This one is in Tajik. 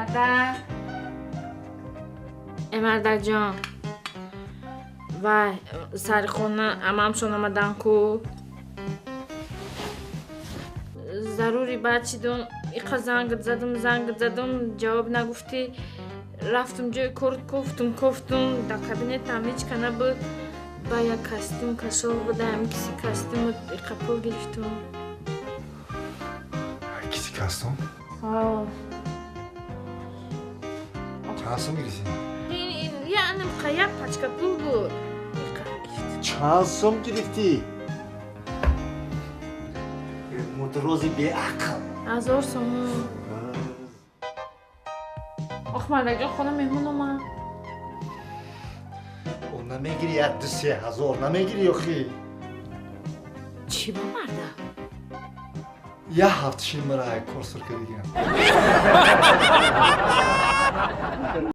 Мардак. Э, мардакҷон. Вай, сари хона амамшон омадан ку. Зарури баъд чидон иқа зангат задум, зангат задум, ҷавоб нагуфтӣ. Рафтум ҷои кор, кофтум, кофтум, дар кабинетам ҳеҷ ка набуд. Ба як костюм кашол буда, ам киси костюму иқа пул гирифтум. Киси костюм? Ҳо. Чанд сум гирифтӣ? Яъне як пачка пул буд. Иқа гирифтум. Чанд сум гирифтӣ? Мудрози беақл. 1000 сомон. Ох, мардакҷон, хона меҳмон омад. О, намегири як ду се ҳазор намегири охи? Чӣ ба, мардак? Як ҳафта шин мара кор сур кардигам.